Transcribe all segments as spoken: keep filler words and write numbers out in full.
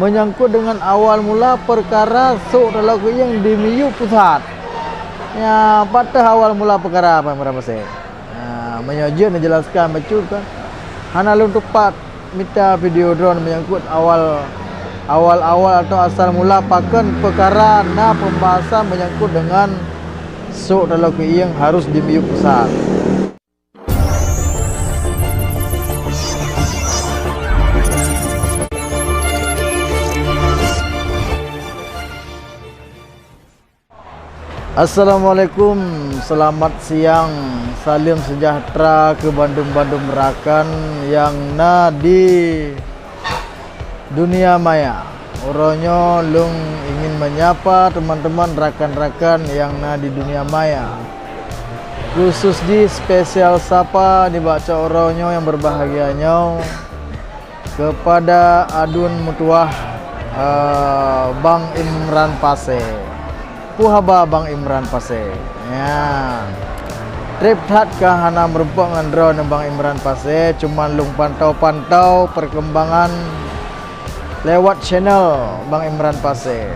Meunyangkot deungon awal mula peukara sôk taloe keuieng di miyueb pusat. Nyan pat teuh awal mula peukara, Pak Imran Pasé. Nah, meunyoe jeuet neujelaskan bacut kan, hana lôn teupat mita video droen meunyangkot awal, awal-awal atau asal mula pakon peukara na peumbahasan meunyangkot deungon sôk taloe keuieng harus di miyueb pusat. Assalamualaikum, selamat siang, saleuem sejahtera keu bandum-bandum rakan nyang na di dunia maya. Uroe nyoe lôn ingin menyapa teman-teman rakan-rakan nyang na di dunia maya. Khusus jih spesial sapa nibak uroe nyoe nyang berbahagia nyoe kepada aduen meutuwah, eh, Bang Imran Pasé. Peue haba Bang Imran Pasé? Nyan. Treb that ka hana meurumpok ngon droeneuh Bang Imran Pasé, cuman lôn pantau-pantau perkembangan lewat channel Bang Imran Pasé.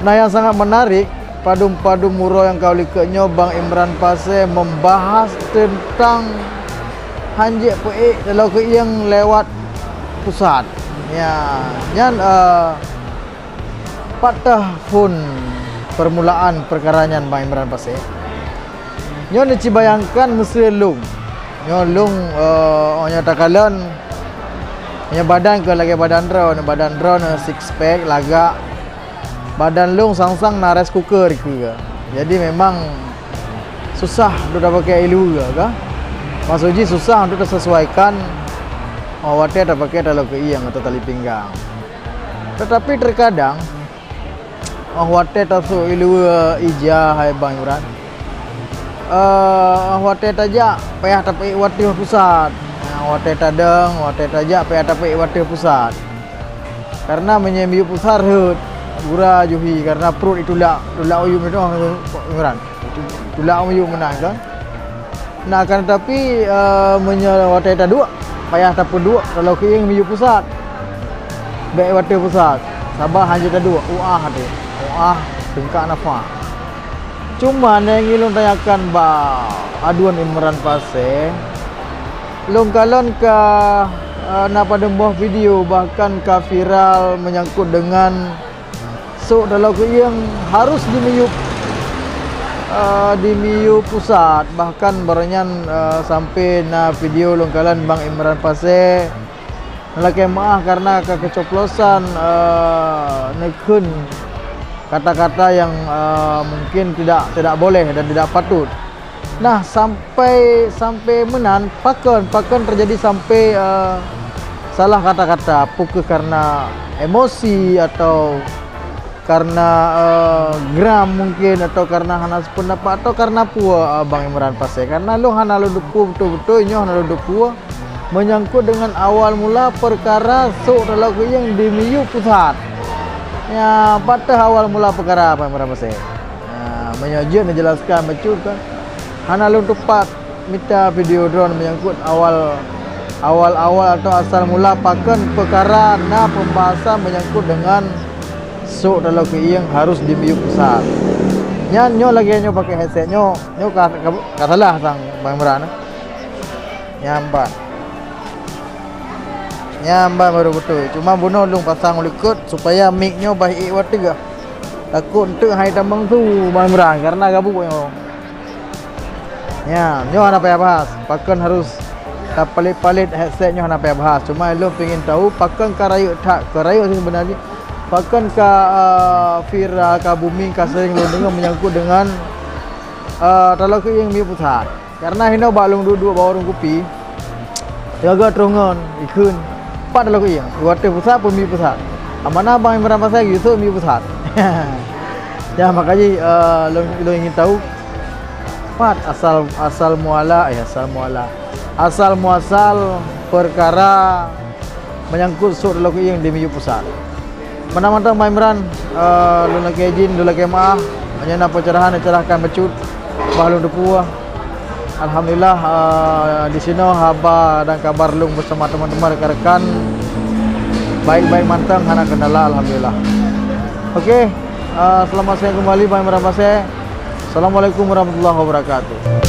Nah, nyang sangat menarik, padum-padum uroe nyang ka u likot nyoe Bang Imran Pasé membahas teuntang hanjeuet peuék taloe keuieng lewat pusat. Ya, nyan, eh, pat teuh phon permulaan peukara nyan Bang Imran Pasé. Nyoe neucibayangkan meuseu lôn. Nyoe lôn, eh, nyoe takalon, nyoe badan keu lagèe badan droeneuh, badan droeneuh six pack lagak. Badan lôn sang-sang na rice cooker dikeue. Jadi memang susah untuk tapakèk ileue ka. Maksud jih susah untuk tasesuaikan, oh, watèe tapakèk taloe keuieng atau tali pinggang. Tetapi terkadang, oh, watèe tasôk ileue ija hai Bang Imran. Eh, watèe tajak payah tapeuék u ateueh pusat. Nah, watèe tadong, watèe tajak payah tapeuék u ateueh pusat. Karena meunyoe miyueb pusat rhot, gura juhi karena pruet itulak, tulak u yuem meunan, Imran. Tulak u yuem meunan kan. Nah, akan tetapi, eh, meunyoe watèe taduek, payah tapeuduek taloe keuieng miyueb pusat. Bèk u ateueh pusat, sabab hanjeuet taduek, uah até, uah teungkak nafah. Cuma nyang ingin lôn tanyakan bak aduen Imran Pasé, lôn kalon ka, eh, na padum boh video bahkan ka viral menyangkut dengan sôk taloe keuieng harus di miyueb, eh, di miyueb pusat. Bahkan baroe nyan, eh, sampai na video lôn kalon Bang Imran Pasé lakèe meu'ah karena ka keucoplosan, eh, neukheun kata-kata yang, eh, mungkin tidak, tidak boleh dan tidak patut. Nah, sampai, sampai meunan, pakon, pakon terjadi sampai, eh, salah kata-kata, apakah karena emosi atau karena, eh, geram mungkin atau karena hana sependapat atau karena peue, eh, Bang Imran Pasé? Karena lôn hana lôn teupeue beutôi-beutôi, nyoe hana lôn teupeue menyangkut dengan awal mula peukara sôk taloe keuieng di miyueb pusat. Nyan pat teuh awal mula peukara Bang Imran Pasé. Nah, meunyoe jeuet neujelaskan bacut kan, hana lôn teupat mita video droen menyangkut awal, awal-awal atau asal mula pakon peukara na peumbahasan menyangkut dengan sôk taloe keuieng harus di miyueb pusat. Nyan nyoe lagèe nyoe pakèk headset nyoe, nyoe ka, ka, ka salah sang Bang Imran. Nyan ban. Nyan ban barô beutôi. Cuma bunoe lôn pasang u likot supaya mic nyoe bah ék u ateueh. Takot eunteuk hai tamong su Bang Imran karena gabuk nyoe. Nyan, nyoe hana payah bahas. Pakon harus tapalit-palit headset nyoe hana payah bahas. Cuma lôn pingin tahu pakon ka rayeuk that, ka rayeuk sih sebenarnya. Pakon ka, eh, viral, ka booming, ka sering lôn deungoe menyangkut dengan, eh, taloe keuieng miyueb pusat. Karena hinoe bak lôn duek-duek bak warong kupi, teuga troh ngon ikheun, pat taloe keuieng, u ateueh pusat, peumiyueb pusat. Amanah Bang Imran Pasé geusôk miyueb pusat. Ya, makajih, eh, lôn, lôn ingin tahu, pat asal, asal muala, eh, asal muala, asal muasal peukara menyangkut sôk taloe keuieng di miyueb pusat. Mantong-mantong Bang Imran, eh, lôn lakèe idin, lôn lakèe meu'ah. Meunyoe na pencerahan, neucerahkan bacut bah lôn teupeue. Alhamdulillah, eh, di sinoe haba dan kabar lôn bersama teman-teman rekan-rekan Baik-baik mantong, hana kendala, alhamdulillah. Oke, eh, selamat siang kembali, Bang Imran Pasé. Assalamualaikum warahmatullahi wabarakatuh.